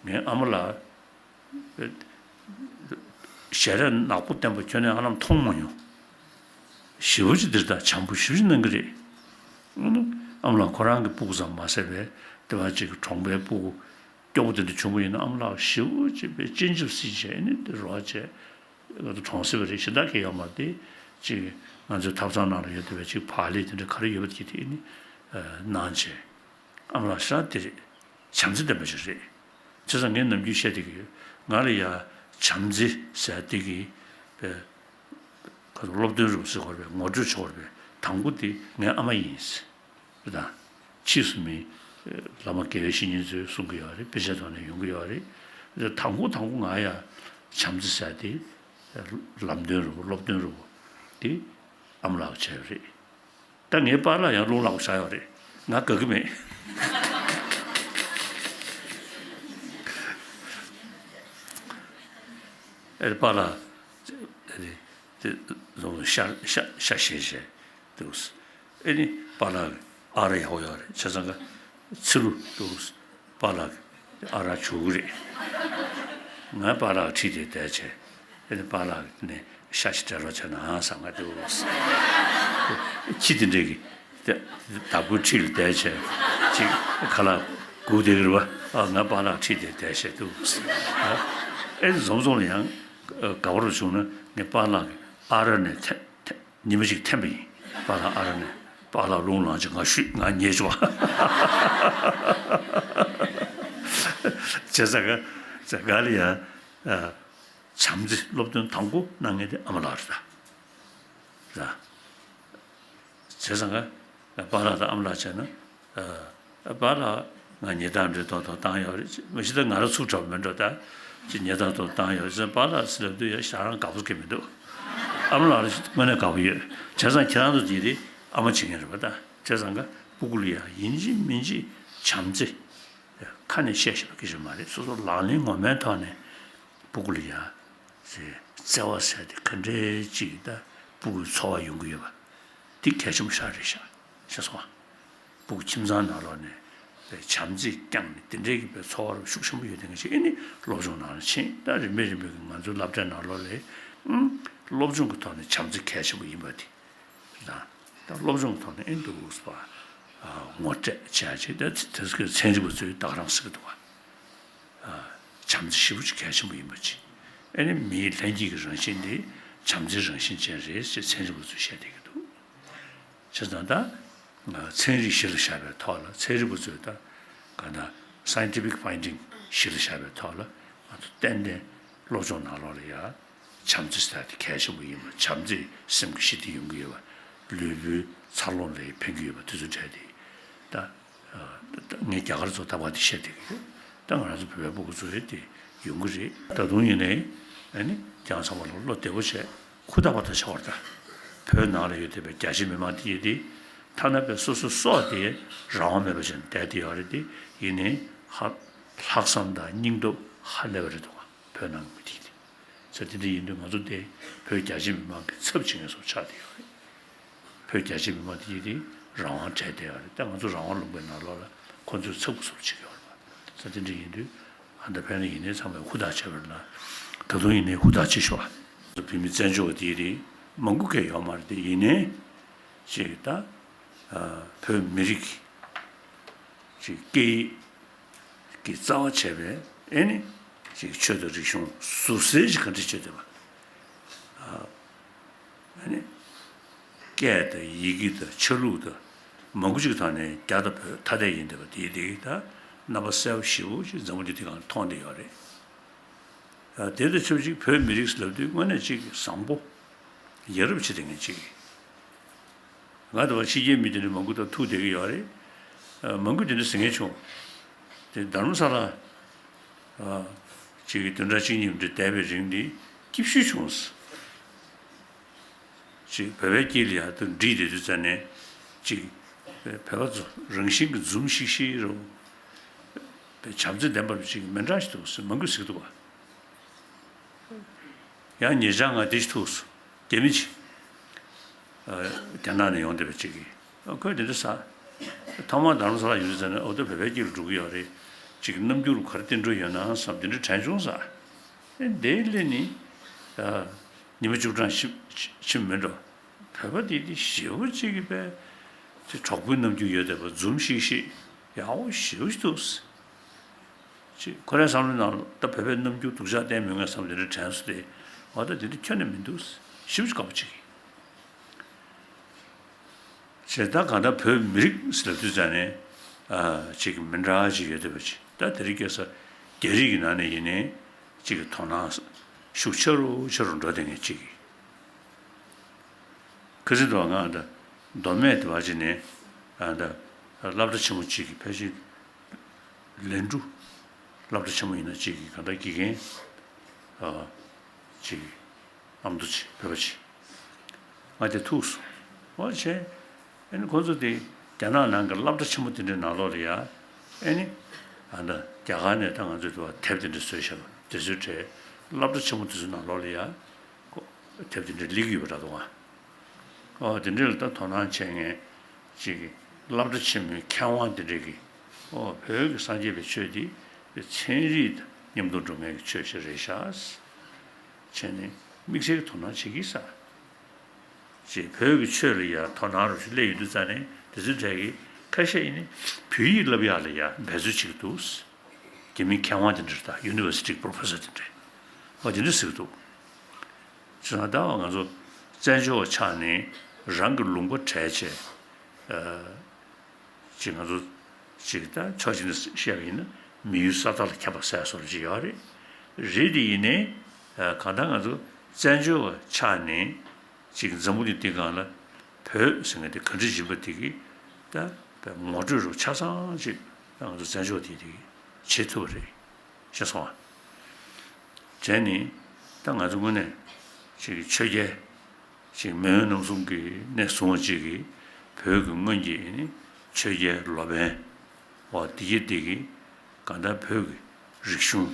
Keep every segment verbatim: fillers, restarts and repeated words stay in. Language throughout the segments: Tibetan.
ངའི་ཨ་མ་ལགས་ཞལ་རས་ནག་པོ་བསྟན་པ་ཁྱོན་ནས་ཧ་ལམ་མཐོང་མ་མྱོང་། ཞེ་པོ་ཅིག་འདིར་ད་བྱམས་པོ་ཞེ་པོ་ཅིག་གནང་གི་རེད། ཨ་མ་ལགས་ཁོ་རང་གི་སྤུ་གུ་ཙམ་མ་ཟད་པའི་དེ་བ་ཅིག་གྲོང་པའི་སྤུ་གུ་སྐྱོ་པོ་དེ་འདྲ་བྱུང་བ་ཡིན་ན་ཨ་མ་ལགས་ཞེ་པོ་ཅིག་པའི་སྤྱན་ཆབ་སྲིད་བྱས་ནས་དེ་རོགས་བྱས། ང་ཚོ་གྲོངས་སྲིད་པ་རེད། གཞན་དག་གི་ཡོད་མ་རེད་དེ། ཅིག་ང་ཚོའི་ཐབ་ཚང་ནང་ལ་ཡོད་བསྡད་པའི་ཅིག་བག་ལེབ་དེ་འདྲ་ག་རེ་ཡོད་པ་དེ་དེ་ནི་གནང་བྱས། ཨ་མ་ལགས་ཤ་དེ་རེད། བྱམས་བརྩེ་ལྡན་པ་ཞིག་རེད། བྱས་ཙང་ངས་ནམ་རྒྱུན་བཤད་བསྡད་ཀྱི་ཡོད། ང་ལ་ཡ་བྱམས་བརྩེ་ཟེར་བསྡད་ཀྱི་པའི་ཁ་སློབ་སྟོན་རུ་ཟེར་དགོས་པའི་ངོ་སྤྲོད་བྱེད་དགོས་པའི་དང་པོ་དེ་ངའི་ཨ་མ་ཡིན། དང་། ཕྱིས་སུ་མི་བླ་མ་དགེ་བའི་བཤེས་གཉེན་ཚོས་གསུང་གི་ཡོད་རེད། དཔེ་ཆའི་ཐོག་ནས་ཡོང་གི་ཡོད་རེད། དང་པོ་དང་པོ་ང་ཡ་བྱམས་བརྩེ་ཟེར་དེ་ལམ་སྟོན་རུ་སློབ་སྟོན་རུ་དེ་ཨ་མ་ལགས་བྱས་ཡོད་རེད། ད་ངའི་པཱ་ལགས་ཡང་རླུང་ལངས་པ་ཆགས་ཡོད་རེད། ང་དགའ་གི་མེད། ཨེ་པཱ་ལགས་དེ་དེ་ཤ་ཤ་ཤ་ཞེས་བྱས་འདུག་ཨེ་ནི་པཱ་ལགས་ཨ་རག་ཡག་པོ་ཡོད་རེད། བྱས་ཙང་ཀ་ཚི་ལུ་འདུག་པཱ་ལགས་ཨ་རག་བྱུག་གི་རེད། ང་པཱ་ལགས་ཁྲིད་དེ་བསྡད་བྱས། ཨེ་ནི་པཱ་ལགས་ནས་ཤ་ཞིག་སྤྲད་རོགས་བྱས་ན་ཨང་བསམ་ང་འདུག་ཁྱི་དེ་འདྲས་ཀྱི་བདག་པོའི་ཁྲིད་ལ་བསྡད་བྱས་ཅིག་ཁ་ལག་སྒུག་བསྡད་ཀྱི་རེད་པ། ཨ་ང་པཱ་ལགས་ཁྲིད་དེ་བསྡད་བྱས་འདུག་ཨེ་ནི་འཛོམས་འཛོམས་ལ་ཡང་དགའ་པོ་རུ་བྱུང་ན་ངས་པཱ་ལགས་ཀྱི་ཨ་རག་ནས་ཐེ་ཐེ། ཉི་མ་གཅིག་འཐེན་པ་ཡིན། པཱ་ལགས་ཨ་རག་ནས་པཱ་ལགས་རླུང་ལངས་ཅིག་ང་ཤུས་ང་ཉལ་ཅིག་བ། བྱས་ཙང་ཀ་ཙང་ཀ་ལ་ཡ་བྱམས་བརྩེ་སློབ་སྟོན་དང་པོ་གནང་མཁན་དེ་ཨ་མ་ལགས་རེད་ད། ར། བྱས་ཙང་ཀ་པཱ་ལགས་དང་ཨ་མ་ལགས་བྱས་ན། ཨ་པཱ་ལགས་ང་ཉལ་ཐ་འདྲ་ཏོག་ཏོག་བཏང་ཡོད་རེད། མ་གཞི་ད་ང་རང་ཚུགས་གྲབས་མི་འགྲོ་ད། ཅི་ཉལ་ཐ་ཏོག་བཏང་ཡོད་རེད། པཱ་ལགས་ཟེར་ལབ་དུས་ཡ་ཞག་རང་དགའ་པོ་སྐྱེ་མི་འདུག་ཨ་མ་ལགས་ལ་དངོས་གནས་དགའ་པོ་ཡོད། བྱས་ཙང་ཁྱེད་རང་ཚོ་དེ་དེ་ཨ་མ་བྱེད་མཁན་རེད་པ་ད། བྱས་ཙང་ཀ་སྤུ་གུ་ལ་ཡ་ཡིན་གཅིག་མིན་གཅིག་བྱམས་བརྩེ་ཁ་ནས་བཤད་ཤེས་པ་སྐད་ཆ་མ་རེད། སོ་སོ་ལག་ལེན་ངོ་མའི་ཐོག་ནས་སྤུ་གུ་ལ་ཡ་བརྩེ་བ་ཟེར་དེ་ག་འདྲའི་ཅིག་ད་སྤུ་གུའི་འཚོ་བ་ཡོང་གི་ཡོད་པ་འདི་གལ་ཆེན་པོ་ཞིག་རེད་ཤག་ཤེས་སོང་ཨ། སྤུ་གུ་ཁྱིམ་ཚང་ནང་ལོགས་ནས་བྱམས་བརྩེ་བསྐྱངས་ནས་དེ་འདྲའི་གི་བའི་འཚོ་བ་རུ་ཤུགས་ཆེན་པོ་ཡོད་དེ་ངས་ཅིག་ཨེ་ནི་སློབ་སྦྱོང་ནང་ལ་ཕྱིན། ད་རིམ་པས་རིམ་པས་ཀྱི་ང་ཚོའི་སློབ་གྲྭའི་ནང་ལོགས་ལ་ཨང་སློབ་སྦྱོང་གི་ཐོག་ནས་བྱམས་བརྩེ་གལ་ཆེན་པོ་ཡིན་པ་དེ་དང་། ད་སློབ་སྦྱོང་གི་ཐོག་ནས་ཨེ་འདུག་པ་ངོ་སྤྲད་བྱ་ཆེད་ད་དེ་ཚོ་གི་ཚན་རིག་པ་ཚོས་ད་ག་རང་ཟེར་གི་འདུག་བ། བྱམས་བརྩེ་ཞེ་པོ་ཅིག་གལ་ཆེན་པོ་ཡིན་པ་ཅིག་ཨེ་ནི་མིའི་ལྷན་སྐྱེས་ཀྱི་རང་བཞིན་དེ་བྱམས་བརྩེའི་རང་བཞིན་ཅན་རེད་ཅེས་ཚན་རིག་པ་ཚོས་བཤད་བསྡད་ཀྱི་འདུག་བྱས་ཙང་ད་ཚན་རིག་གཞི་ལ་བཞག་པའི་ཐོག་ལ་ཚན་རིག་པ་ཚོས་ད་ག་ན་scientific finding གཞི་ལ་བཞག་པའི་ཐོག་ལ་ང་ཚོ་ཏན་ཏན་སློབ་སྦྱོང་ནང་ལོགས་ལ་ཡ་བྱམས་བརྩེ་ཟེར་དེ་གལ་ཆེན་པོ་ཡིན་པ། བྱམས་བརྩེས་སེམས་ཀྱི་ཞི་བདེ་ཡོང་གི་ཡོད་པ། ལུས་པོའི་འཚར་ལོངས་ལ་ཡ་ཕན་གྱི་ཡོད་པ་དེ་ཚོ་འཕྲད་དེ་ད། ངས་རྒྱ་གར་ཚོ་ད་བར་དེ་བཤད་བསྡད་ཀྱི་ཡོད། ད་ང་རང་ཚོ་བོད་པའི་སྤུ་གུ་ཚོ་ཡོད་དེ་ཡོང་གི་རེད། ད་དུང་ཡིན་ནའི་ཨ་ནི་རྒྱང་ཚང་མ་ལ་བློ་བདེ་པོ་བྱས་ཧུར་ཐག་པ་ཐག་བྱ་བར་ད། བོད་ནང་ལ་ཡོད་བསྡད་པའི་རྒྱ་ཆེ་མི་མང་དེ་ཡོད་དེ་ཐ་ན་པའི་སོ་སོ་སྲོག་དེ་རང་དབང་མེད་པ་བྱས་ནས་བསྡད་དེ་ཡོད་རེད་དེ། ཡིན་ནའི་ཧ་ལྷག་བསམ་དང་སྙིང་སྟོབས་ཧ་ལས་པ་རེད་འདུག་ག་བོད་ནང་གི་མི་དེ་དེ། ས་དེ་འདྲ་ཡིན་དུས་ང་ཚོ་དེ་བོད་རྒྱ་ཆེ་མི་མང་གི་ཚབ་བྱེད་མཁན་སོགས་ཆགས་བསྡད་ཡོད་རེད། བོད་རྒྱ་ཆེ་མི་མང་དེ་དེ་རང་དབང་བྲལ་བསྡད་ཡོད་རེད། ད་ང་ཚོ་རང་དབང་ལུང་པའི་ནང་ལོགས་ལ་ཁོ་ཚོས་ཚབ་ཀྱི་བཟོ་བྱེད་ཀྱི་ཡོད་རེད་པ། ས་དེ་འདྲ་ཡིན་དུས་ཨ་ད་ཕན་ན་ཡིན་ནའི་ཚང་མས་ཧུར་ཐག་བྱས་པ་རེད་ན། ད་དུང་ཡིན་ནའི་ཧུར་ཐག་བྱེད་ཤོག་ཨ། བོད་མི་བཙན་བྱོལ་བ་དེ་དེ་མང་པོ་གས་ཡོད་མ་རེད་དེ། ཡིན་ནའི་ཅིག་ད་བོད་མི་རིགས་ཀྱི་སྐད་ཡིག་གི་རྩ་བ་བྱས་པའི་ཨེ་ནི་ཅིག་ཆོས་དང་རིག་གཞུང་ཟུར་ཟའི་ཅིག་ག་འདྲ་བྱེད་འདོད་པ། ཨ་ནི་སྐད་དང་ཡི་གེ་དང་ཆ་ལུགས་དང་མང་པོ་ཅིག་ཐོག་ནས་རྒྱ་དང་བོད་ཐ་དད་ཡིན་འདོད་པ་དེ་དེ་ད་རྣམ་པ་གསལ་པོ་ཞེ་པོ་ཅིག་འཛམ་བུ་གླིང་འདི་སྒང་མཐོང་བསྡད་ཡོད་རེད། ཨ་དེ་དང་ཆབས་ཅིག་བོད་མི་རིགས་ལབ་དུས་དངོས་གནས་ཅིག་བཟང་པོ་ཡ་རབས་བྱེད་བསྡད་མཁན་ཅིག་ང་དང་ཕྱི་རྒྱལ་མི་དེ་འདྲ་མང་པོ་དང་ཐུག་བསྡད་ཀྱི་ཡོད་རེད། ཨ་མང་པོས་དེ་འདྲ་ཟེར་མཁན་བྱུང་། དེ་རྡ་རམ་ས་ལ་ཨ་ཅིག་གི་བདུན་ཕྲག་གཅིག་གཉིས་འདྲ་བསྡད་པའི་རིང་འདི་སྐྱིད་ཤོས་བྱུང་ཟེར། ཅིག་བོད་པའི་དཀྱིལ་ལ་ཡར་དུ་འགྲིག་བསྡད་དུས་ཙ་ནས་ཅིག་བོད་པ་ཚོ་རང་བཞིན་གྱི་འཛུམ་ཤིག་ཤིག་རེད། བྱམས་བརྩེ་ལྡན་པ་ཅིག་མི་འདྲ་ཞིག་འདུག་ཟེར་མང་པོས་ཟེར་གྱི་འདུག་ག་ཡང་ཉེ་ཆར་ང་འདི་ཞིག་ཐུག་སོང་། རྒྱ་མི་ཅིག་ཨ་རྒྱ་ནག་ནས་ཡོང་བསྡད་པ་ཅིག་གིས་ཨ་ཁོས་འདི་འདྲ་ཟེར། ཐོག་མར་རྡ་རམ་ས་ལ་ཡོང་དུས་ཙ་ནས་འོ་ད་བོད་པའི་དཀྱིལ་ལ་འགྲོ་གི་ཡོད་རེད། ཅིག་རྣམ་འགྱུར་ག་རེ་བསྟན་འགྲོ་ཡོད་ན་བསམ་དེ་འདྲ་དྲན་བྱུང་ས། ཨེ་འདིའི་སླད་ནི། ཨ། ཉི་མ་བཅུ་གྲངས་ཕྱིན་ཕྱིན་མིན་འགྲོ། བོད་པ་དེ་དེ་ཞེ་པོ་ཅིག་གི་པས་ཅིག་གྲོགས་པོའི་རྣམ་འགྱུར་ཡོད་བསྡད་པ་འཛུམ་ཤིག་ཤིག་ཡག་པོ་ཞེ་པོ་ཅིག་འདུག། ཅིག་ཁོ་རའི་བསམ་བློའི་ནང་ལ་ད་བོད་པའི་རྣམ་འགྱུར་སྡུག་ཅག་བསྟན་མི་ངན་བསམ་དེ་འདྲ་དྲན་སོང་སྟེ། འོ་ད་དེ་འདྲ་ཁྱོན་ནས་མི་འདུག། ཞེ་པོ་ཅིག་དགའ་པོ་ཅིག་གིས། བྱས་ད་གང་ལྟར་བོད་མི་རིགས་ཟེར་ལབ་དུས་ཙང་ནས། ཨ། ཅིག་མི་འདྲ་ཅིག་ཡོད་བསྡད་པ་ཅིག། ད་དེ་རིང་ཁ་སང་རྒྱ་རིགས་ཀྱི་ནང་ནས་ཡིན་ནའི་ཅིག་གི་དོ་སྣང་ཤུགས་ཆེ་རུ་ཆེ་རུ་འགྲོ་བསྡད་མཁན་ཅིག་གིས། ཁ་སང་དུ་ང་ད་མདོ་སྨད་དེ་བ་ཅིག་ནས། ཨ། ད་སློབ་གྲྭ་ཆེན་མོ་ཅིག་གི་ཕལ་ཆེར་ལན་གྲུ་སློབ་གྲྭ་ཆེན་མོ་ཡིན་ན་ཅིག་གི་གང་ལྟར་དགེ་རྒན། ཨ། ཅིག་ཨ་མདོ་ཅིག་བོད་པ་ཅིག་ང་དེ་ཐུག་སོང་། འོ་བྱས། ཨ་ནི་ཁོ་ཚོ་དེ་རྒྱ་ནག་ནང་གི་སློབ་གྲྭ་ཆེན་མོ་དེ་འདྲའི་ནང་ལོགས་ལ་ཡ། ཨ་ནི། ཨ། ད་རྒྱ་གར་ནས་ད་ང་ཚོས་དེ་བ་དེབ་དེ་འདྲ་བཟོས་བཞག་པ་དེ་ཚོའི་གྲས་སློབ་གྲྭ་ཆེན་མོ་དེ་ཚོའི་ནང་ལོགས་ལ་ཡ། ཁོ་དེབ་དེ་འདྲ་སླེབས་ཀྱི་ཡོད་པ་འདྲ་འདུག་ཨ། ཨོ་དེ་འདྲ་ལ་ད་དོ་སྣང་བྱེད་མཁན་ཅིག་གི་སློབ་གྲྭ་ཆེན་མོའི་མཁས་དབང་དེ་འདྲ་གིས། ཨོ་བོད་ཀྱི་སངས་རྒྱས་པའི་ཆོས་འདི་ཚན་རིག་དང་མཉམ་དུ་འགྲོ་མཁན་གྱི་ཆོས་ཤིག་རེད་ཤག་བྱས་ནས་དམིགས་བསལ་གྱི་དོ་སྣང་བྱེད་ཀྱི་ས། ཅེས་བོད་ཀྱི་ཆོས་ལ་ཡང་དོ་སྣང་རོ་ཞིག་སླེབས་ཡོང་དུས་ཙང་ནས་དེ་ཚོའི་གྲས་ཀྱིས་ཁ་ཤས་ཡིན་ནི་བོད་ཡིག་བསླབ་ཡག་ལ་ཡང་འབད་རྩོལ་བྱེད་ཀྱི་འདུག། རྒྱ་མིའི་མཁས་དབང་དེ་འདྲ་དང་ཡུ་ནི་ཝར་སི་ཊི་པོ་རོ་ཕེ་སར་དེ་འདྲ། ཨོ་དེ་འདྲ་ཟེར་གྱི་འདུག། བྱས་ཙང་ད་ང་ཚོ་བཙན་བྱོལ་བ་ཆགས་ནས་རང་གི་ལུང་པ་བྲལ་བྱས། ཨ། ཅིག་ང་ཚོ་ཅིག་ད་ཕྱོགས་གཅིག་ནས་བཤད་པ་ཡིན་ན་མི་ཡུལ་ས་ཐག་ལ་ཁྱབ་པ་ཟེར་སོགས་ཅིག་ཡོད་རེད། རེད་དེ་ཡིན་ནའི། ཨ། གང་ལྟར་ང་ཚོ་བཙན་བྱོལ་བ་ཆགས་ནས་ཅིག་འཛམ་བུ་གླིང་འདི་སྒང་ལ་བོད་ཟེར་མཁན་དེ་ག་འདྲ་ཡིན་པ་དེ་གི་ད་ངོ་སྤྲོད་རོགས་ཆ་ཚང་ཅིག་ད་ང་ཚོ་བཙན་བྱོལ་དེ་དེ་བྱེད་ཐུབ་པ་རེད། ཤེས་སོང་ཨ། བྱས་ནས་ད་ང་ཚོ་དངོས་གནས་ཅིག་ཆོས་རྒྱལ་ཅིག་མེས་དབོན་རྣམ་གསུམ་གྱི་གནས་བཟུང་བ་ཅིག་གིས་བོད་ཀྱི་སྔོན་གྱི་ནི་ཆོས་རྒྱལ་ལོ་པཎ་བ་འདི་གྱད་འདི་གིས་གང་ལྟར་བོད་ཀྱི་རིག་གཞུང་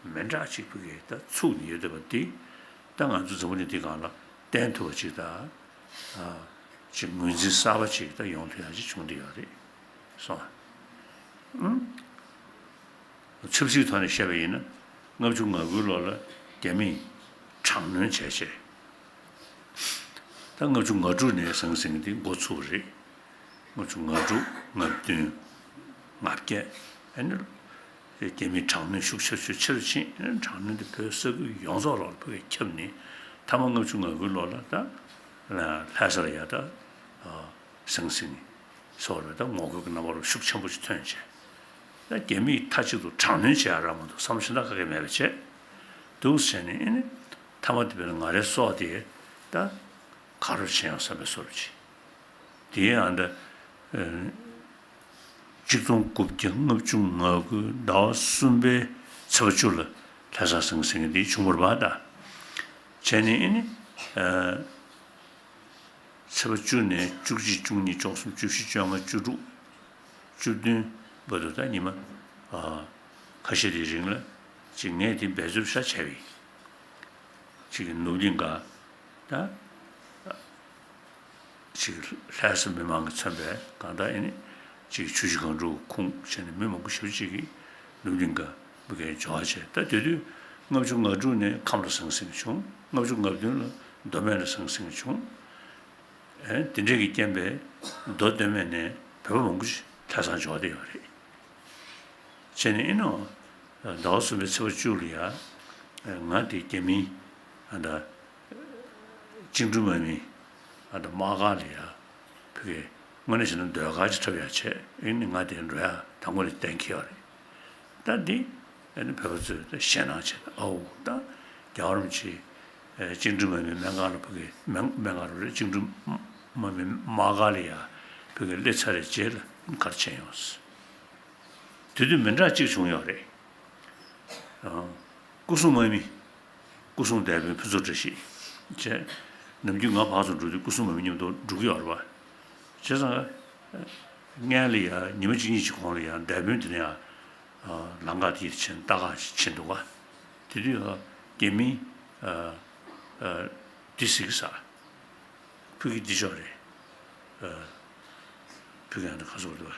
མི་འདྲ་ཅིག་བོད་ཀྱི་ད་ཚུགས་ནས་ཡོད་བསྡད་པ་འདི་ད་ང་ཚོ་འཛམ་བུ་གླིང་འདི་སྒང་ལ་བསྟན་ཐུབ་པ་ཅིག་ད་ཅིག་ངོས་འཛིན་གསར་པ་ཅིག་ད་ཡོང་ཐུབ་ཡག་ཅིག་བྱུང་བསྡད་ཡོད་རེད། སོང་། ཆབ་སྲིད་ཐོག་ནས་བཤད་པ་ཡིན་ན་ལྔ་བཅུ་ང་དགུའི་ལོ་ལ་རྒྱ་མིས་དྲག་གནོན་བྱས་བྱས། ད་ལྔ་བཅུ་ང་དྲུག་ནས་ཟང་ཟིང་འདི་འགོ་ཚུགས་པ་རེད། ལྔ་བཅུ་ང་དྲུག་ལྔ་བདུན་ལྔ་བརྒྱད། ཨ་ནི་རྒྱ་མིའི་དྲག་གནོན་ཤུགས་ཆེ་ཤུགས་ཆེ་རུ་ཕྱིན། ཨ་ནི་དྲག་གནོན་འདི་བོད་ས་ཁུལ་ཡོངས་རྫོགས་ལ་ཕ་གིར་ཁྱབ་ནས་མཐའ་མ་ལྔ་བཅུ་ང་དགུའི་ལོ་ལ་ད་ལྷ་ས་ལ་ཡ་ད་ཟང་ཟིང་སོགས་ལ་ད་ངོ་རྒོལ་གྱི་རྣམ་པ་རུ་ཤུགས་ཆེན་པོ་ཞིག་ཐོན་བྱས། ད་རྒྱ་མིས་མཐའ་གཅིག་ཏུ་དྲག་གནོན་བྱེད་ཡ་རག་མ་འདུག་བསམ་བློ་ཞེ་དྲག་ག་གེ་མེད་པ་བྱས། འདུག་བྱས་ནས་ཨ་ནི་མཐའ་མ་དེ་བས་ན་ང་རའི་སྲོག་དེ་ད་ག་རུ་བྱིན་ཡང་བསམ་པའི་བཟོ་འདྲ་ཅིག། དེའི་ཨ་ད་ཨ་གཅིག་སྟོང་དགུ་བརྒྱ་ལྔ་བཅུ་ང་དགུ་ཟླ་བ་གསུམ་པའི་ཚེས་པ་བཅུ་ལ་ལྷ་ས་ཟང་ཟིང་འདི་བྱུང་བ་རེད་པ། ད་བྱས་ནས་ཨ་ནི་ཨ་ཚེས་པ་བཅུ་ནས་བཅུ་གཅིག་བཅུ་གཉིས་བཅུ་གསུམ་བཅུ་བཞི་བཅོ་ལྔ་བཅུ་དྲུག་བཅུ་བདུན་བར་དུ་ད་ཉི་མ་ཨ་ཁ་ཤས་དེའི་རིང་ལ་ཅིག་ངས་དེ་འབད་རྩོལ་ཤ་བྱས་པས། ཅིག་གི་ནུབ་གླིང་ག་ད་ཅིག་ལྷ་ས་མི་མང་གིས་མཚོན་པའི་གང་ལྟར་ཨ་ནི་ཅིག་ཆུ་བཞི་སྒང་དྲུག་ཁུངས་བྱས་ནས་མི་མང་པོ་ཞེ་པོ་ཅིག་གིས་ནུབ་གླིང་ག་མི་གའི་འབྱོར་བ་བྱས། ད་དེ་དུས་ལྔ་བཅུ་ང་དྲུག་ནས་ཁམས་ལ་ཟང་ཟིང་བྱུང་། ལྔ་བཅུ་ང་བདུན་ལ་མདོ་སྨད་ལ་ཟང་ཟིང་བྱུང་། ཨེ་དེ་འདྲས་ཀྱི་རྐྱེན་པས་མདོ་སྟོད་སྨད་ནས་བོད་པ་མང་པོ་ཞིག་ལྷ་སར་འབྱོར་བསྡད་ཡོད་རེད། བྱས་ནས་ཨེ་ནོ་ཟླ་བ་གསུམ་པའི་ཚེས་པ་བཅུ་ལ་ཡ་ང་དེ་རྒྱ་མིའི་ཨ་ད་བཅིངས་འགྲོལ་དམག་མི་ཨ་ད་དམག་སྒར་ལ་ཡ་ཕ་གིར་དངོས་གནས་བྱས་ན་ཟློས་གར་ཅིག་འཁྲབ་ཡག་བྱས། ཨེ་ནི་ང་དེ་འགྲོ་ཡག་དང་པོ་ནས་གཏན་འཁེལ་བ་རེད། ད་འདི་ཨ་ནི་བོད་པ་ཚོས་ད་ཞེད་སྣང་བྱས། ཨའོ་ད་རྒྱལ་བ་རིན་པོ་ཆེ་ཨེ་བཅིངས་འགྲོལ་དམག་མིའི་སྨན་ཁང་ལ་ཕ་གིར་སྨན་སྨན་ཁང་རུ་རེད། བཅིངས་འགྲོལ་དམག་མིའི་དམག་སྒར་ལ་ཡ་ཕ་གིར་སླེབས་ཚར་བའི་རྗེས་ལ་ག་རེ་བྱས་ཡོང་། དེ་དུས་མི་འདྲ་གཅིག་བྱུང་ཡོད་རེད། ཨ་སྐུ་སྲུང་དམག་མི། སྐུ་སྲུང་སྡེ་དཔོན་ཕུན་ཚོགས་བཀྲ་ཤིས་བྱས། ནམ་རྒྱུན་ང་ཕར་ཚུར་འགྲོ་དུས་སྐུ་སྲུང་དམག་མི་མཉམ་དུ་འགྲོ་གི་ཡོད་རེད་པ། བྱས་ཙང་སྔོན་ལ་ཡ་ཉི་མ་གཅིག་གཉིས་ཀྱི་གོང་ལ་ཡ་སྡེ་དཔོན་དེ་ནས་ཡ་ལམ་ཁ་དེ་ཕྱིན་ལྟ་ག་ཕྱིན་འདུག་ག། དེ་དུས་ཡ་རྒྱ་མི་ཨ་ཨ་འདི་ཟེར་གི་ས། ཕ་གི་འདི་ཅོག་རེད། ཨ་ཕ་གི་ཨ་ནི་ཁ་སོག་འདུག་ག།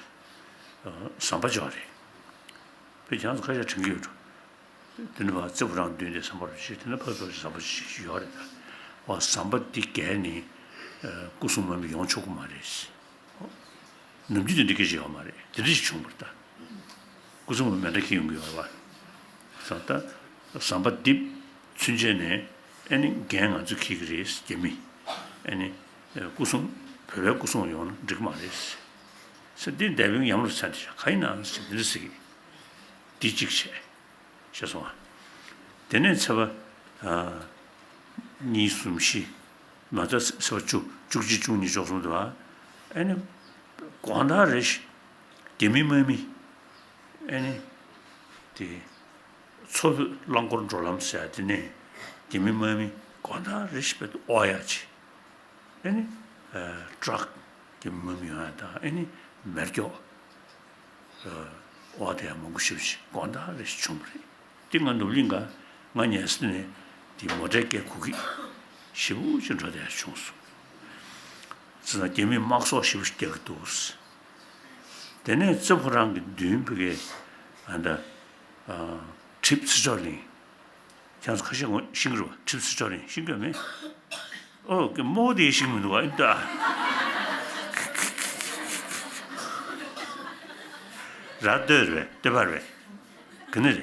ཨ་ཟམ་པ་ཅོག་རེད། ཁྱེད་རང་ཚོ་ཁ་ཤས་དྲན་གྱི་ཡོད་འགྲོ། དེ་ནས་ཕར་རྩེ་ཕོ་བྲང་མདུན་དེ་ཟམ་པ་རུ་ཆེ། དེ་ནས་ཕར་ཚུར་ཟམ་པ་ཆེ་ཞིག་ཡོད་རེད་ད། འོ་ཟམ་པ་འདི་བརྒལ་ནས་སྐུ་སྲུང་མ་མི་ཡོང་ཆོག་གི་མ་རེད། ནམ་རྒྱུན་དེ་འདྲ་སྐད་ཆ་ཡོད་མ་རེད། དེ་འདྲ་ཞིག་བྱུང་བ་རེད་ད། སྐུ་སྲུང་མ་མེ་མདའ་འཁྱེར་ཡོང་གི་ཡོད་རེད་བ། ད་ཟམ་པ་འདི་ཚུན་ཆད་ནས་ཨེ་ནི་འགན་ང་ཚོས་འཁྱེར་གྱི་རེད། རྒྱ་མི་ཨེ་ནི་སྐུ་སྲུང་བོད་པའི་སྐུ་སྲུང་ཡོང་ན་འགྲིག་གི་མ་རེད་ཟེར། འདི་འདས་པའི་ཡམ་རུ་ཚ་འདི་ཤ་ག་ཡིན་ནམ་ཟེར་འདི་འདྲ་ཟེར་གི། འདི་གཅིག་བྱས། ཤེས་སོང་ཨ། དེ་ནས་ཚེས་པ་ཨ་གཉིས་གསུམ་བཞི། མ་ཚད་ཚེས་པ་བཅུ་བཅུ་གཅིག་བཅུ་གཉིས་བཅུ་གསུམ་དུ་ཨ། ཨེ་ནི་དགོང་དག་རེ་བཞིན་རྒྱ་མི་དམག་མི་ཨེ་ནི་དེ་མཚོ་བོད་རླངས་འཁོར་འགྲོ་ལམ་ཟེར་ཡ་དེ་ནས་རྒྱ་མི་དམག་མི་དགོང་དག་རེ་བཞིན་དཔེ་དབོར་ཡ་ཅིག་ཨེ་ནི་ཨ་ཊག་གི་མུ་མཐུད་ཡོང་ཡ་དང་ཨེ་ནི་མེ་སྒྱོགས་ཨ་འོ་དེ་ཡང་མང་པོ་ཞེ་པོ་ཅིག་དགོང་དག་རེ་བཞིན་བྱུང་བ་རེད། དེ་ང་ནོར་གླིང་ག་ང་ཉལ་ས་ནས་དེ་མོ་ཊའི་སྐད་གོ་གི་ཞེ་པོ་ཅིག་འགྲོ་བསྡད་ཡ་བྱུང་སོང་། ཙི་ན་རྒྱ་མིས་དམག་ཟོག་ཞེ་པོ་ཞིག་རྒྱག་གི་འདུག་དེ་ནས་རྩེ་ཕོ་བྲང་གི་མདུན་ཕ་གི་ཨ་ད་ཨ་གྲིབ་ཚེ་མཆོག་གླིང་། ཁྱེད་ཚོ་ཁ་ཤས་ངོ་ཤེས་ཀྱི་རེད་བ། གྲིབ་ཚེ་མཆོག་གླིང་ཤེས་ཀྱི་ཡོད་མེད། ཨོ་ཀེ་མོ་དེ་ཤེས་ཀྱི་མི་འདུག་བ། ཨིན་ཏ་ར་སྟོད་རེད་པས། སྟོད་པ་རེད་པས། ག་ནས་རེད།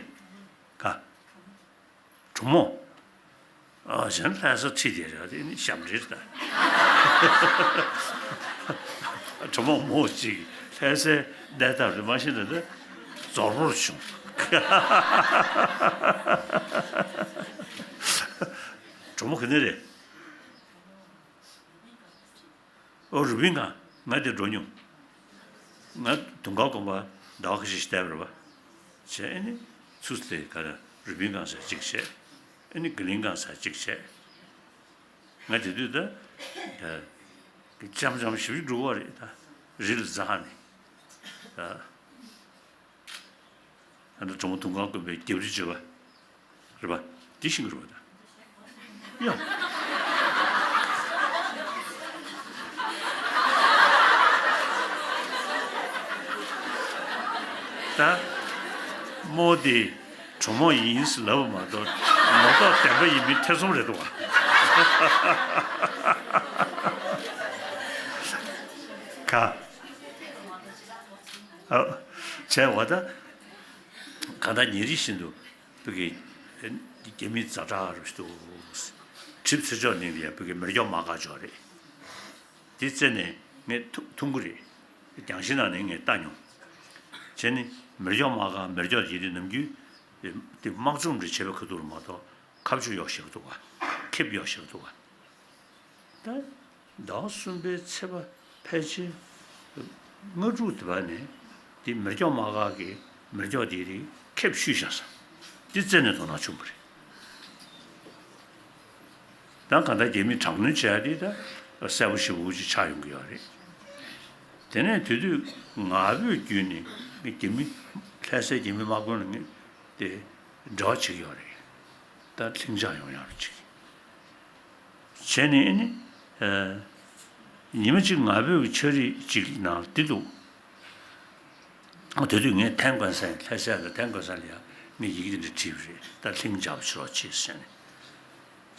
ག་གྲོ་མོ། ཨ་གཞན་ལྷ་ས་ཁྲིད་དེ་རེད། དེ་ནི་ཞབས་འདྲེན་ད། གྲོ་མོ་མོ་གཅིག་ལྷ་སའི་གནས་སྟངས་རེད་མ་ཤེས་ན་ད་རྫོར་པོར་བྱུང་། གྲོ་མོ་ག་ནས་རེད། ཨོ་རུ་པིན་སྒང་། ང་དེ་འགྲོ་མྱོང་། ང་དུང་དཀར་དགོན་པ་ཟླ་བ་ཁ་ཤས་ཤིག་བསྡད་པ་རེད་པ། བྱས་ཨེ་ནི་ཚུར་དེ་ག་རེ་རུ་པིན་སྒང་ཟེར་གཅིག་བྱས། ཨེ་ནི་ག་ལིང་སྒང་ཟེར་གཅིག་བྱས། ང་དེ་དུས་ད་ད་ལྕམ་ལྕམ་ཞིག་འགྲོ་བ་རེད་ད། རི་ལ་འཛེགས་ནས་ད། ཨ་ནི་གྲོ་མོ་དུང་དཀར་དགོན་པའི་རྒྱབ་རི་བརྗོད་པ་རེད་པ། འདི་ཤེས་ཀྱི་རེད་པ་ད། ཡ། ད་མོ་དེ་གྲོ་མོ་ཡིན་ཟེར་ལབ་པ་མ་གཏོགས་ནོར་ཐོག་བདེན་པ་ཡིན་མིན་ཐེ་ཚོམ་རེད་འདུག་ག་ཨ། བྱས་པ་ད། གང་ལྟར་ཉིན་རེ་བཞིན་དུ་བོད་ཀྱི་རྒྱ་མི་ཛ་དྲག་རུ་ཞིག་འདུག་གྲིབ་ཚེ་མཆོག་གླིང་ལ་ཡང་བོད་ཀྱི་མེ་སྒྱོགས་དམག་སྒར་ཅིག་ཡོད་རེད། དེ་རྩེ་ནས་ངས་ཐུག་མཐོང་གི་རེད། རྒྱང་ཤེལ་ནང་ནས་ངས་ལྟ་མྱོང་། བྱས་ནས་མེ་སྒྱོགས་དམག་སྒར་མེ་སྒྱོགས་ཡིན་དུས་ནམ་རྒྱུན་དེ་དམག་འཛོམས་རེ་བྱེད་པའི་ཁ་ཐུག་ལ་མ་གཏོགས་ཁ་གཅོད་ཡག་ཤོས་འདུག་ག་ཁེབས་ཡག་ཤོས་འདུག་ག་ད་ཟླ་བ་གསུམ་པའི་ཚེས་པ་ཕལ་ཆེར་ལྔ་དྲུག་དེ་བར་ནས་དེ་མེ་སྒྱོགས་དམག་སྒར་གྱི་མེ་སྒྱོགས་དེ་དེ་ཁེབས་བཤུས་བཞག་ས། དེ་རྩེ་ནས་དོ་སྣང་བྱུང་བ་རེད། ད་གང་ལྟར་རྒྱ་མིས་དྲག་གནོན་བྱས་ཏེ་ད་གསལ་པོ་ཞེ་པོ་ཅིག་ཆགས་ཡོང་གི་ཡོད་རེད། དེ་ནས་དེ་དུས་ང་ཕོད་བརྒྱུད་ནས་རྒྱ་མི་ལྷ་སའི་རྒྱ་མི་དམག་དཔོན་ལ་ངས་དེ་འབྲེལ་བ་བྱེད་ཀྱི་ཡོད་རེད། ད་ལྷིང་འཇགས་ཡོང་ཡག་ཅིག་བྱས་ནས་ཨེ་ནི། ཨ། ཉི་མ་གཅིག་ང་ཕོད་ཀྱི་ཕྱག་བྲིས་གཅིག་ནང་འདི་འདུག་ཨ། དེ་དུས་ངས་ཐན་ཀོན་སན་ལྷ་སའི་ལ་ཐན་ཀོན་སན་ལ་ཡང་ངས་ཡི་གེ་འདི་འདྲ་བྲིས་པ་རེད། ད་ལྷིང་འཇགས་པ་བྱེད་རོགས་བྱེད་ཟེར་ནས།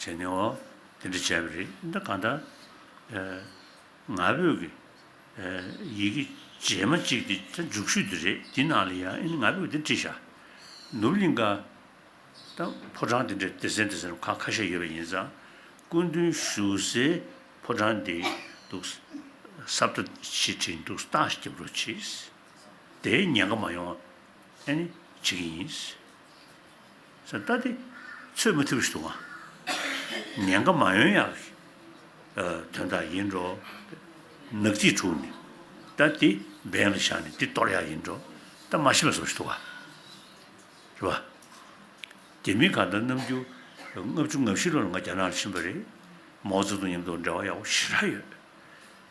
བྱས་ནས་འོ་དེ་འདྲ་བྱས་པ་རེད། ད་གང་ལྟར། ཨ། ང་ཕོད་ཀྱི་ཨ་ཡི་གེ་རྗེས་མ་གཅིག་དེ་ད་མཇུག་ཤོས་དེ་རེད། དེ་ནང་ལ་ཡང་ཨེ་ནི་ང་ཕོད་ཀྱི་དེ་བྲིས་བཞག་ནོར་བུ་གླིང་ག་ད་ཕོ་བྲང་དེ་འདྲའི་སྡེ་ཚན་སྡེ་ཚན་ཁག་ཁ་ཤས་ཡོད་པ་ཡིན་ཙང་། སྐུ་མདུན་བཞུགས་སའི་ཕོ་བྲང་དེ་འདུག་ས་བཏབ་ཞེས་བྲིས་འདུག་སྟངས་ཤིག་རྒྱབ་རོགས་གྱིས། དེའི་ཉེན་ཁ་མ་ཡོང་བ་ཨེ་ནི་བྱེད་ཀྱི་ཡིན། ས་ད་དེ་ཚོད་མ་ཐིག་པ་ཞིག་འདུག་ག་ཉེན་ཁ་མ་ཡོང་ཡག་གི་ཨ་དོན་དག་ཡིན་འགྲོ། ནག་རྩིས་དྲུག་ནི་ད་དེ་འབེན་ལ་བཞག་ནས་དེ་གཏོར་ཡག་ཡིན་འགྲོ། ད་མ་ཤེས་པ་བཟོ་ཞིག་འདུག་ག་རེད་བ། རྒྱ་མི་གང་ལྟར་ནམ་རྒྱུན་ལྔ་བཅུ་ང་བཞི་ལོ་ལ་ང་རྒྱ་ནག་ལ་ཕྱིན་པ་རེད། མའོ་ཙེ་ཏུང་མཉམ་དུ་འབྲེལ་བ་ཡག་པོ་ཞེ་དྲག་ཡོད།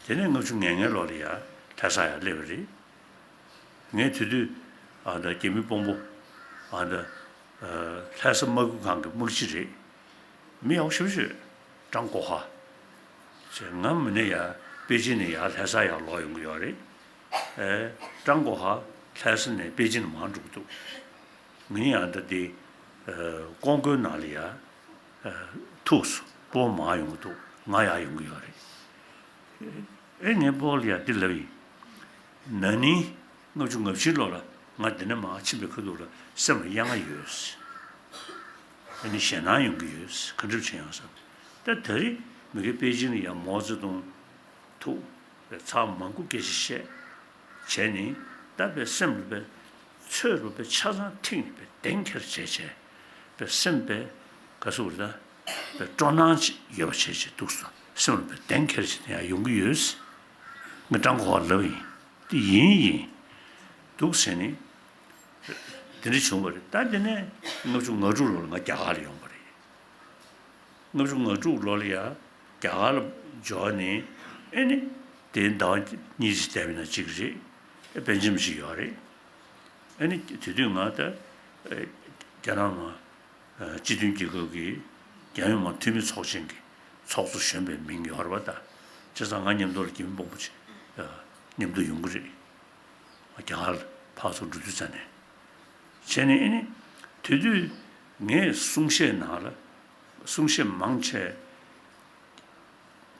དེ་ནས་ལྔ་བཅུ་ང་ལྔའི་ལོ་ལ་ཡ་ལྷ་ས་ཡར་སླེབས་པ་རེད། ངས་དེ་དུས་ཨ་ད་རྒྱ་མི་དཔོན་པོ་ཨ་ད་ལྷ་ས་དམག་ཁུལ་ཁང་གི་དམག་སྤྱི་རེད། མི་ཡག་པོ་ཞེ་པོ་ཅིག་ཀྲང་གོ་ཧྭ། ཅེས་ང་མི་ནས་ཡར་པེ་ཅིན་ནས་ཡར་ལྷ་ས་ཡར་ལོག་ཡོང་གི་ཡོད་རེད། ཨེ། ཀྲང་གོ་ཧྭ་ལྷ་ས་ནས་པེ་ཅིན་མར་འགྲོ་གི་འདུག་ངས་ཡང་ད་དེ་ཀོང་ཀོའི་ནང་ལ་ཡ་ཐུག་སོང་། སྤོ་མར་ཡོང་གི་འདུག་ང་ཡར་ཡོང་གི་ཡོད་རེད། ཨེ་ངས་སྤོ་ལ་ཡ་འདི་ལབ་ཡིན། ན་ནིང་ལྔ་བཅུ་ང་བཞི་ལོ་ལ་ང་འདི་ནས་མར་ཕྱིན་པའི་ཁ་ཐུག་ལ་སེམས་ལ་གཡེང་ང་ཡོད། ཨ་ནི་ཞེད་སྣང་ཡོང་གི་ཡོད། ག་འདྲ་བྱེད་ཡོང་བསམ། ད་ད་རེས་མི་དགེ་པེ་ཅིང་ལ་ཡ་མའོ་ཙེ་ཏུང་ཐུག་པའི་ཚར་མང་པོ་སྐད་ཆ་བཤད། བྱས་ནས་ད་པའི་སེམས་ལ་པའི་ཚོད་རུ་པའི་ཆ་ཚང་ཐིག་ནས་པའི་གདེང་འཁེལ་བྱས་བྱས་པའི་སེམས་པའི་ག་སུ་རེད་ད་པའི་སྤྲོ་སྣང་ཅིག་ཡོད་པ་བྱས་བྱས་འདུག་སོ། སེམས་ལ་པའི་གདེང་འཁེལ་བྱས་ནས་ཡང་ཡོང་གི་ཡོད། ངས་ཀྲང་གོ་ཧྭ་ལབ་ཡིན། དེ་ཡིན་ཡིན་འདུག་ཟེར་ནས་དེ་འདྲ་བྱུང་བ་རེད། ད་དེ་ནས་ལྔ་བཅུ་ང་དྲུག་ལོར་ང་རྒྱ་གར་ལ་ཡོང་བ་རེད། ལྔ་བཅུ་ང་དྲུག་ལོ་ལ་ཡ་རྒྱ་གར་ལ་འབྱོར་ནས་ཨེ་ནི་དེའི་ཟླ་བ་གཉིས་ཙམ་བསྡད་པ་ཡིན་ན་གཅིག་རེད། ཨེ་པེན་ཇི་མི་ཞིག་ཡོད་རེད། ཨེ་ནི་དེ་དུས་ང་ད་ཨེ་རྒྱ་ནག་མ་ཨེ་སྤྱི་མཐུན་རྒྱལ་ཁབ་ཀྱི་རྒྱལ་ཡོངས་མ་འཐུས་མི་ཚོགས་ཆེན་གྱི་ཚོགས་གཙོ་གཞོན་པའི་མིང་ཡོད་རེད་པ། ད་བྱས་ཙང་ང་མཉམ་དུ་ལ་རྒྱ་མི་དཔོན་པོ་ཅིག་ཨེ་མཉམ་དུ་ཡོང་གི་རེད། རྒྱ་གར་ཕར་ཚུར་འགྲོ་དུས་ཙམ་ནས། བྱས་ནས་ཨེ་ནི་དེ་དུས་ངས་གསུང་བཤད་ནང་ལ་གསུང་བཤད་མང་ཆེ་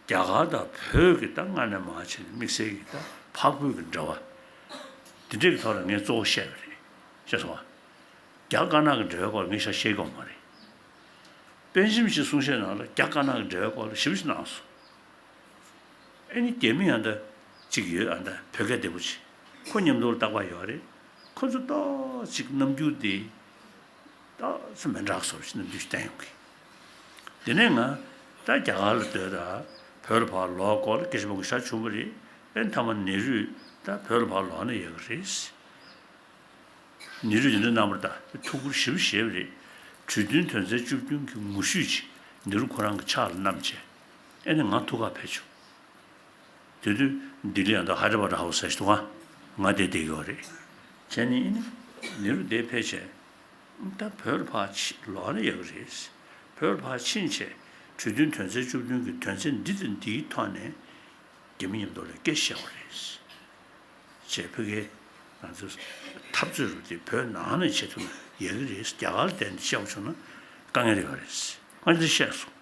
རྒྱ་གར་དང་བོད་ཀྱི་ད་སྔ་ནས་མར་བྱས་ནས་དམིགས་བསལ་གྱི་ད་འཕགས་བོད་ཀྱི་འབྲེལ་བ་འདི་འདྲའི་ཐོག་ལ་ངས་གཙོ་བོ་བཤད་པ་རེད། ཤེས་སོང་ང་། རྒྱ་དཀར་ནག་གི་འབྲེལ་བའི་སྐོར་ལ་ངས་ཤ་བཤད་ཀྱི་ཡོད་མ་རེད། པེན་ཇི་མི་ཞིག་གསུང་བཤད་ནང་ལ་རྒྱ་དཀར་ནག་གི་འབྲེལ་བའི་སྐོར་ལ་ཞིབ་ཞིབ་གནང་སོང་། ཨེ་ནི་རྒྱ་མི་ཡང་ད་གཅིག་ཡོད། ཨ་ད་བོད་སྐད་བདེ་པོ་ཅིག་ཁོ་མཉམ་དུ་རྟག་པར་ཡོད་རེད། ཁོ་ཚོ་ཏོག་ཅིག་རྣམ་འགྱུར་དེ་ཏོག་ཙམ་མི་འདྲ་བཟོ་ཞིག་རྣམ་འགྱུར་ཞིག་བསྟན་ཡོང་གི། དེ་ནས་ང་ད་རྒྱ་གར་ལ་སྡོད་ད་བོད་ལ་ཕར་ལོག་སྐོར་ལ་སྐད་ཆ་མང་པོ་བཤད་བྱུང་བ་རེད། ཨེ་མཐའ་མ་ནེ་རུས་ད་བོད་ལ་ཕར་ལོག་ན་ཡག་གི་རེད། ནེ་རུས་དེ་འདྲ་གནང་བར་ད་ཐུགས་ཁུར་ཞེ་པོ་བཞེས་པ་རེད། གྲོས་མཐུན་དོན་ཚན་བཅུ་བདུན་གྱི་ངོ་བཤུས་ཅིག་ནེ་རུ་ཁོ་རང་གི་ཕྱག་ལ་བསྣམས་བྱས། ཨེ་ནི་ང་ཐུག་གར་ཕེབས་བྱུང་། དེ་དུས་ལྡི་ལི་ཡང་ད་ཧའི་ཌ་ར་བཱད་ཧའུ་སི་ཟེར་ཞིག་འདུག་ག་ང་དེར་བསྡད་ཀྱི་ཡོད་རེད། བྱས་ནས་ཨེ་ནི་ནེ་རུ་དེར་ཕེབས་བྱས། ད་བོད་ལ་ཕར་ཕྱི་ལོག་ན་ཡག་གི་རེད། བོད་ལ་ཕར་ཕྱིན་བྱས་གྲོས་མཐུན་དོན་ཚན་བཅུ་བདུན་གྱི་དོན་ཚན་འདི་དང་འདིའི་ཐོག་ནས་རྒྱ་མི་མཉམ་དུ་ལ་སྐད་ཆ་བཤད་པ་རེད། ཅེས་ཕ་གིའི་ང་ཚོ་འཐབ་རྩོད་རུ་དེ་བོད་ནང་ནས་བྱེད་ཐུབ་ན་ཡག་གི་རེད། རྒྱ་གར་ལ་བརྟེན་ནས་བཤད་པ་བྱུང་ན་དཀའ་ངལ་ཡོད་རེད། ང་འདི་བཤད་སོང་